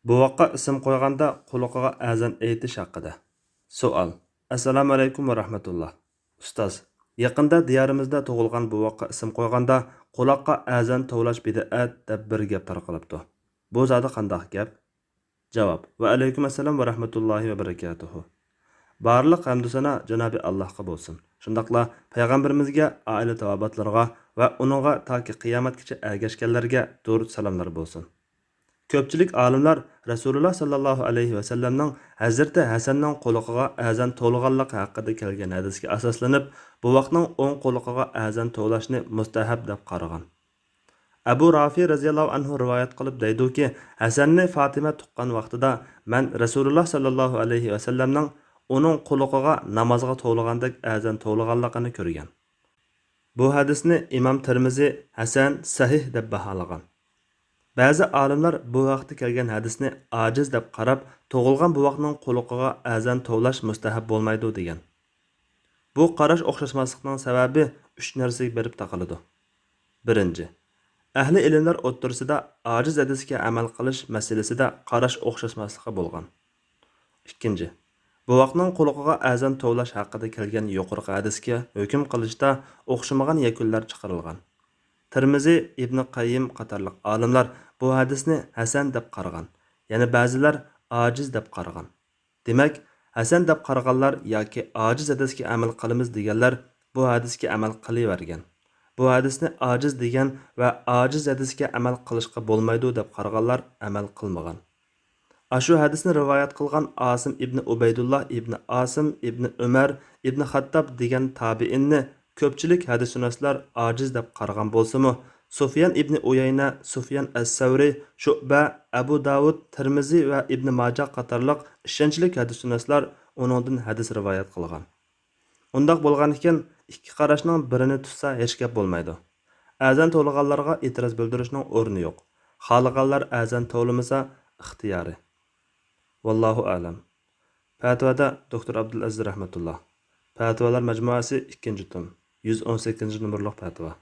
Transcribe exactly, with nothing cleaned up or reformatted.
بوۋاققا ئىسىم قويغاندا قۇلىقىغا ئەزان ئېيتىش ھەققىدە. سوئال. ئەسسالامۇئەلەيكۇم ۋە رەھمەتۇللا. ئۇستاز، يېقىندا دىيارىمىزدا تۇغۇلغان بوۋاققا ئىسىم قويغاندا قۇلاققا ئەزان توۋلاش بىدئەت دەپ بىر گەپ تارقىلىپتۇ. بۇ زادى قانداق گەپ؟ جاۋاب. ۋە ئەلەيكۇم ئەسسالام ۋە رەھمەتۇللاھى ۋە بەرىكاتۇھۇ. بارلىق ھەمدۇسانا جانابى ئاللاھقا بولسۇن. شۇنداقلا پەيغەمبىرىمىزگە، ئائىلە تاۋابىئاتلىرىغا ۋە ئۇنىڭغا تاكى قىيامەتكىچە ئەگەشكەنلەرگە دۇرۇد سالاملار بولسۇن. كۆپچىلىك ئالىملار رەسۇلۇللا ساللاللاھۇ ئەلەيھى ۋەسەللەمنىڭ ھەزرىتى ھەسەننىڭ قۇلىقىغا ئەزان توۋلىغانلىقى ھەققىدە كەلگەن ھەدىسكە ئاساسلىنىپ، بوۋاقنىڭ ئوڭ قۇلىقىغا ئەزان توۋلاشنى مۇستەھەب دەپ قارىغان. ئەبۇ رافى رەزىياللاھۇ ئەنھۇ رىۋايەت قىلىپ دەيدۇكى، ھەسەننى فاتىمە تۇغقان ۋاقتىدا مەن رەسۇلۇللا ساللاللاھۇ ئەلەيھى ۋەسەللەمنىڭ ئۇنىڭ قۇلىقىغا نامازغا توۋلىغاندەك ئەزان توۋلىغانلىقىنى كۆرگەن. بۇ ھەدىسنى ئىمام تىرمىزى ھەسەن، سەھىھ دەپ باھالىغان. بەزى ئالىملار بۇ ھەقتە كەلگەن ھەدىسنى ئاجىز دەپ قاراپ، تۇغۇلغان بوۋاقنىڭ قۇلىقىغا ئەزان توۋلاش مۇستەھەب بولمايدۇ دېگەن. بۇ قاراش ئوخشاشماسلىقنىڭ سەۋەبى ئۈچ نەرسىگە بېرىپ تاقىلىدۇ. بىرىنچى، ئەھلى ئىلىملەر ئوتتۇرىسىدا ئاجىز ھەدىسكە ئەمەل قىلىش مەسىلىسىدە قاراش ئوخشاشماسلىقى بولغان. ئىككىنچى، بوۋاقنىڭ قۇلىقىغا ئەزان توۋلاش ھەققىدە كەلگەن يۇقىرىقى ھەدىسكە ھۆكۈم قىلىشتا ئوخشىمىغان يەكۈنلەر چىقىرىلغان. تىرمىزى، ئىبنى قەييىم قاتارلىق ئالىملار بۇ ھەدىسنى ھەسەن دەپ قارىغان، يەنە بەزىلەر ئاجىز دەپ قارىغان. دېمەك، ھەسەن دەپ قارىغانلار ياكى ئاجىز ھەدىسكە ئەمەل قىلىمىز دېگەنلەر بۇ ھەدىسكە ئەمەل قىلىۋەرگەن. بۇ ھەدىسنى ئاجىز دېگەن ۋە ئاجىز ھەدىسكە ئەمەل قىلىشقا بولمايدۇ دەپ قارىغانلار ئەمەل قىلمىغان. ئاشۇ ھەدىسنى رىۋايەت قىلغان ئاسىم ئىبنى ئۇبەيدۇللا ئىبنى ئاسىم ئىبنى ئۆمەر ئىبنى خاتتاب دېگەن تابىئىننى كۆپچىلىك ھەدىسشۇناسلار ئاجىز دەپ قارىغان بولسىمۇ، سۇفيان ئىبنى ئۇيەينە، سۇفيان ئەس-سەۋرى، شۇئبە، ئەبۇ داۋۇد، تىرمىزى ۋە ئىبنى ماجە قاتارلىق ئىشەنچلىك ھەدىسشۇناسلار ئۇنىڭدىن ھەدىس رىۋايەت قىلغان. ئۇنداق بولغانىكەن، ئىككى قاراشنىڭ بىرىنى تۇتسا ھېچ گەپ بولمايدۇ. ئەزان توۋلىغانلارغا ئېتىراز بىلدۈرۈشنىڭ ئورنى يوق. خالىغانلار ئەزان توۋلىمىسا ئىختىيارى. ۋاللاھۇ ئەلەم. پەتىۋادا دوكتور ئابدۇلئەزىز رەھمەتۇللا. پەتىۋالار مەجمۇئەسى، ئىككىنچى توم، يۈز ئون سەككىزىنچى نومۇرلۇق پەتىۋا.